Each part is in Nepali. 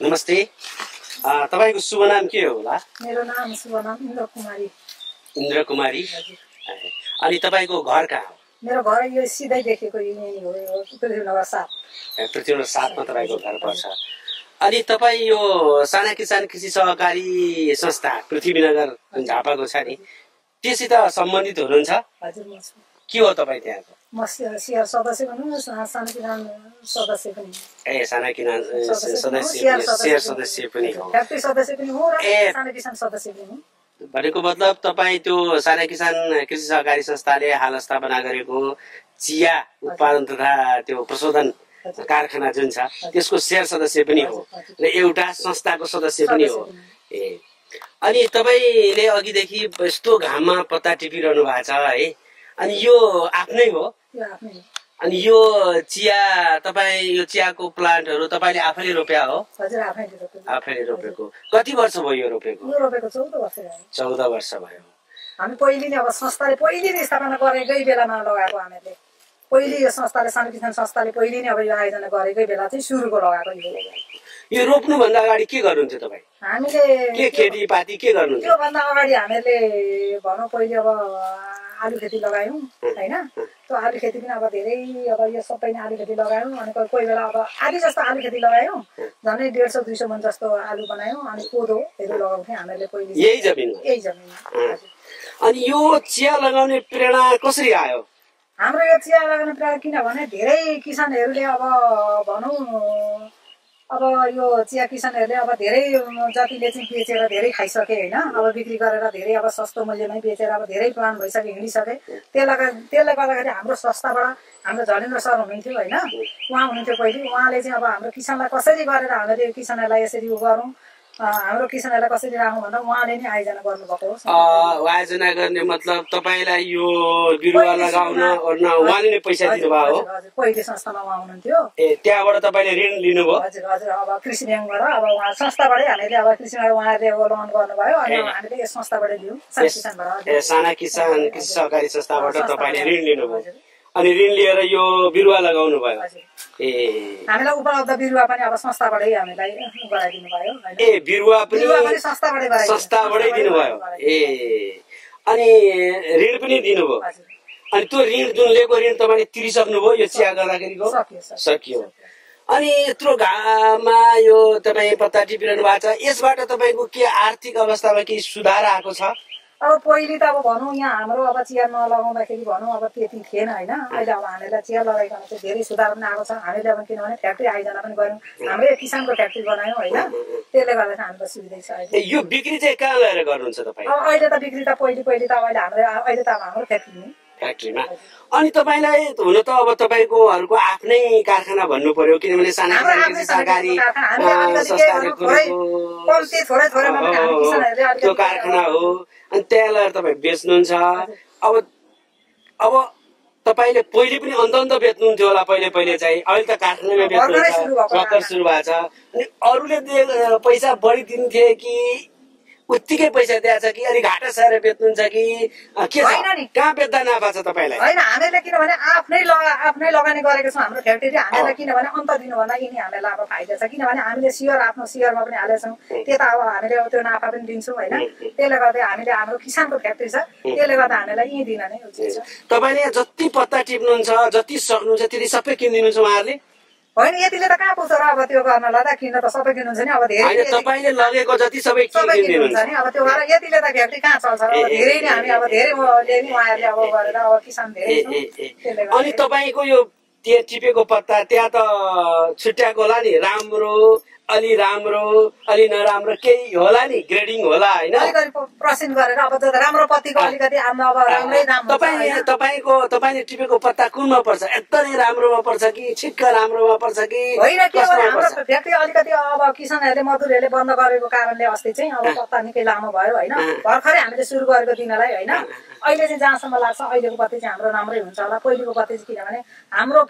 नमस्ते। तपाईको शुभ नाम के हो होला? मेरो नाम शुभ नाम इन्द्र कुमारी। इन्द्र कुमारी। अनि तपाईको घर कहाँ हो? मेरो घर यो सिधै देखेको यही हो, पृथ्वीनगर 7। पृथ्वीनगर 7 मा तपाईको घर पर्छ। अनि तपाई यो साना किसान कृषि सहकारी संस्था पृथ्वीनगर जुन झापाको छ नि त्यससित सम्बन्धित हुनुहुन्छ? हजुर म छु। के हो तपाई त्यहाँको? म सिआर सदस्य पनि साना किसान सदस्य पनि। ए साना किसान सदस्य सदस्य पनि हो। फ्याक्ट्री सदस्य पनि हो र साना किसान सदस्य पनि हो। भनेको मतलब तपाई त्यो साना किसान कृषि सहकारी संस्थाले हाल स्थापना गरेको चिया उत्पादन तथा त्यो प्रशोधन कारखाना जुन छ त्यसको शेयर सदस्य पनि हो र एउटा संस्थाको सदस्य पनि हो। ए अनि तपाईले अघिदेखि यस्तो घाममा पत्ता टिपिरहनु भएको छ है, अनि यो आफ्नै हो? यो आफ्नै हो। अनि यो चिया तपाई यो चियाको प्लान्टहरु तपाईले आफैले रोप्या हो? हजुर आफैले रोपेको। आफैले रोपेको। कति वर्ष भयो यो रोपेको? यो रोपेको 14 वर्ष भयो। 14 वर्ष भयो। हामी पहिले नै अब संस्थाले पहिले नै स्थापना गरेकै बेलामा लगाएको हामीले। पहिले यो संस्थाले सानो किसान संस्थाले पहिले नै अब यो आयोजना गरेकै बेला चाहिँ सुरुको लगाएको यो रोप्नु भन्दा अगाडि के गर्नुहुन्थ्यो तपाई? हामीले के खेतीपाती के गर्नुहुन्थ्यो? यो भन्दा अगाडि हामीले भनौँ पहिले अब आलु खेती लगायौँ हैन। त्यो आलु खेती पनि अब धेरै अब यो सबै नै आलु खेती लगायौँ। अनि कोही बेला अब आधी जस्तो आलु खेती लगायौँ, झन्डै 150-200 मन जस्तो आलु बनायौँ। अनि कोदोहरू लगाउँथ्यौँ हामीले पहिले यही जमिनमा। अनि यो चिया लगाउने प्रेरणा कसरी आयो? हाम्रो यो चिया लगाउने प्रेरणा किनभने धेरै किसानहरूले अब भनौँ अब यो चिया किसानहरूले अब धेरै जतिले चाहिँ बेचेर धेरै खाइसके हैन। अब बिक्री गरेर धेरै अब सस्तो मूल्यमै बेचेर अब धेरै प्लान भइसके हिँडिसके। त्यसले गर्दाखेरि हाम्रो संस्थाबाट हाम्रो झलेन्द्र सर हुनुहुन्थ्यो हैन, उहाँ हुनुहुन्थ्यो पहिले। उहाँले चाहिँ अब हाम्रो किसानलाई कसरी गरेर हामीले किसानहरूलाई यसरी गरौँ, हाम्रो किसानहरूलाई कसरी राखौँ भनेर उहाँले नै आयोजना गर्नुभएको हो। आयोजना गर्ने मतलब तपाईलाई यो बिरुवा लगाउन ओर्न उहाँले नै पैसा दिनुभयो हो? हजुर पहिले संस्थामा उहाँ हुनुहुन्थ्यो। ए त्यहाँबाट तपाईले ऋण लिनुभयो? हजुर हजुर। अब कृषि ब्याङ्कबाट अब उहाँ संस्थाबाटै हामीले अब कृषि उहाँहरूले लोन गर्नुभयो अनि हामीले यस संस्थाबाटै लियौँ साना किसानबाट। ए साना किसान कृषि सहकारी संस्थाबाट तपाईले ऋण लिनुभयो अनि ऋण लिएर यो बिरुवा लगाउनु भयो? ए हामीलाई उपलब्ध बिरुवा पनि अब संस्थाबाटै हामीलाई गराइदिनु भयो। ए बिरुवा पनि संस्थाबाटै दिनुभयो? ए अनि ऋण पनि दिनुभयो? अनि त्यो ऋण जुन लिएको ऋण तपाईले तिरिसक्नुभयो यो चिया गर्दाखेरिको? सकियो। अनि यत्रो घाममा यो तपाई पत्ता टिपिरहनु भएको छ, यसबाट तपाईको के आर्थिक अवस्थामा केही सुधार आएको छ? अब पहिले त अब भनौँ यहाँ हाम्रो अब चिया नलगाउँदाखेरि भनौँ अब त्यति थिएन हैन। अहिले अब हामीलाई चिया लगाइकन चाहिँ धेरै सुधार पनि आएको छ। हामीले अब किनभने फ्याक्ट्री आयोजना पनि गऱ्यौँ, हाम्रै किसानको फ्याक्ट्री बनायौँ हैन। त्यसले गर्दा चाहिँ हामीलाई सुविधै छ। अहिले यो बिक्री चाहिँ कहाँ गएर गर्नुहुन्छ तपाई? अब अहिले त बिक्री त पहिले त अहिले त हाम्रो फ्याक्ट्रीमा। अनि तपाईलाई हुन त अब तपाईकोहरुको आफ्नै कारखाना भन्नु पर्यो, किनभने साना किसान सहकारी संस्थाले त्यो कारखाना हो। अनि त्यहाँ लगेर तपाईँ बेच्नुहुन्छ। अब तपाईले पहिले पनि अन्त बेच्नुहुन्थ्यो होला पहिले चाहिँ, अहिले त कारखानामै बेच्नुहुन्छ, भर्खर सुरु भएको छ। अनि अरूले पैसा बढी दिन्थे कि उत्तिकै पैसा दिएछ कि अलि घाटा सरेर बेच्नुहुन्छ कि के छ? कहाँ बेच्दा नाफा छ तपाईलाई? हैन हामीले किनभने आफ्नै लगानी गरेको छौँ हाम्रो फ्याक्ट्री। हामीलाई किनभने अन्त दिनुभन्दा यिनी हामीलाई लाभ फाइदा छ। किनभने हामीले आफ्नो सियरमा पनि हालेछौँ, त्यता अब हामीले त्यो नाफा पनि दिन्छौँ हैन। त्यसले गर्दा हामीले हाम्रो किसानको फ्याक्ट्री छ, त्यसले गर्दा हामीलाई यही दिन नै उचित छ। तपाईले जति पत्ता टिप्नुहुन्छ जति सक्नुहुन्छ त्यति सबै किनिदिनुहुन्छ उहाँहरूले? होइन यतिले त कहाँ पुग्छ र अब त्यो गर्नलाई त किन्न त सबै किन्नुहुन्छ नि। अब धेरै तपाईले लगेको जति सबै किन्नुहुन्छ नि। अब त्यो भएर यतिले त फ्याक्ट्री कहाँ चल्छ र? धेरै नै हामी अब धेरै उहाँहरूले अब गरेर अब किसान धेरै। अनि तपाईको यो त्यहाँ टिपेको पत्ता त्यहाँ त छुट्याएको होला नि, राम्रो अलि राम्रो अलि नराम्रो केही होला नि, ग्रेडिङ होला हैन? प्रसिन गरेर अब त्यो राम्रो पत्तीको अलिकति अब राम्रै दाम हुन्छ। तपाईले टिपेको पत्ता कुनमा पर्छ? एकदमै राम्रोमा पर्छ कि ठिक्क राम्रोमा पर्छ कि होइन? हाम्रो फ्याक्ट्री अलिकति अब किसानहरूले मजदुरहरूले बन्द गरेको कारणले अस्ति चाहिँ अब पत्ता निकै लामो भयो हैन। भर्खरै हामीले सुरु गरेको दिनलाई हैन। अहिले चाहिँ जहाँसम्म लाग्छ अहिलेको पत्ती चाहिँ हाम्रो राम्रै हुन्छ होला। पहिलेको पत्ती चाहिँ किनभने हाम्रो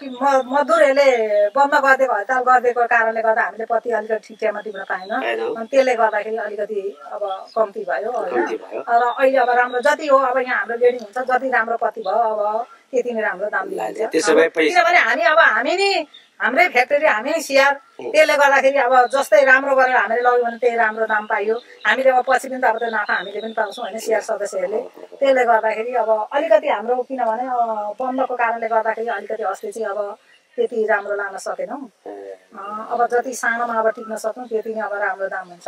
मजदुरहरूले बन्द गरिदिएको हडताल गरिदिएको कारणले गर्दा हामीले पत्ती अलिकति ठिक टाइममा टिप्न पाएन। अनि त्यसले गर्दाखेरि अलिकति अब कम्ती भयो हैन। र अहिले अब राम्रो जति हो अब यहाँ हाम्रो ग्रेडिङ हुन्छ, जति राम्रो पत्ती भयो अब त्यति नै राम्रो दाम दिन्छ। किनभने हामी हाम्रै फ्याक्ट्री हामी स्याहार त्यसले गर्दाखेरि अब जस्तै राम्रो गरेर हामीले लग्यो भने त्यही राम्रो दाम पाइयो हामीले अब पछि पनि त अब त्यो नाफा हामीले पनि पाउँछौँ होइन स्याहार सदस्यहरूले त्यसले गर्दाखेरि अब अलिकति हाम्रो किनभने बन्दको कारणले गर्दाखेरि अलिकति अस्ति चाहिँ अब त्यति राम्रो लान सकेनौँ अब जति सानोमा अब टिक्न सक्छौँ त्यति नै अब राम्रो दाम हुन्छ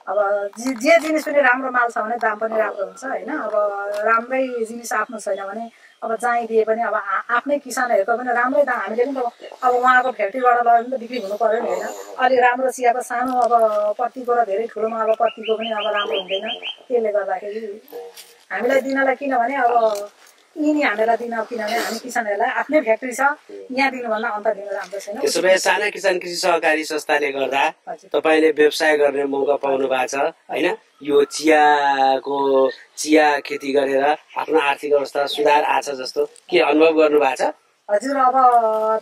अब जे जिनिस पनि राम्रो माल छ भने दाम पनि राम्रो हुन्छ होइन अब राम्रै जिनिस आफ्नो छैन भने अब जहीँ दिए पनि अब आफ्नै किसानहरूको पनि राम्रै दाम हामीले पनि त अब उहाँको फ्याक्ट्रीबाट लगेर पनि त बिक्री हुनु पर्यो नि होइन अलिक राम्रो चियाको सानो अब पत्तीको र धेरै ठुलोमा अब पत्तीको पनि अब राम्रो हुँदैन त्यसले गर्दाखेरि हामीलाई दिनलाई किनभने अब यिनी हामीलाई दिन किनभने हामी किसानहरूलाई आफ्नै फ्याक्ट्री छ यहाँ दिनुभन्दा अन्त दिनु राम्रो छैन त्यसो भए साना किसान कृषि सहकारी संस्थाले गर्दा तपाईँले व्यवसाय गर्ने मौका पाउनु भएको छ होइन यो चिया खेती गरेर आफ्नो आर्थिक अवस्था सुधार आछ जस्तो के अनुभव गर्नु भएको छ हजुर अब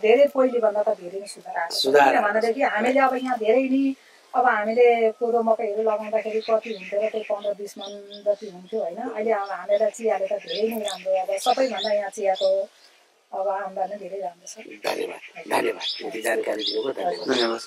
धेरै पहिले भन्दा त धेरै नै सुधार आएको किनभनेदेखि हामीले अब यहाँ धेरै नै अब हामीले कोदो मकैहरू लगाउँदाखेरि कति हुन्थ्यो र त्यही 15-20 मन जति हुन्थ्यो होइन अहिले अब हामीलाई चियाले त धेरै नै राम्रो अब सबैभन्दा यहाँ चियाको अब आमदानी धेरै राम्रो छ धन्यवाद जानकारी दिनुभयो धन्यवाद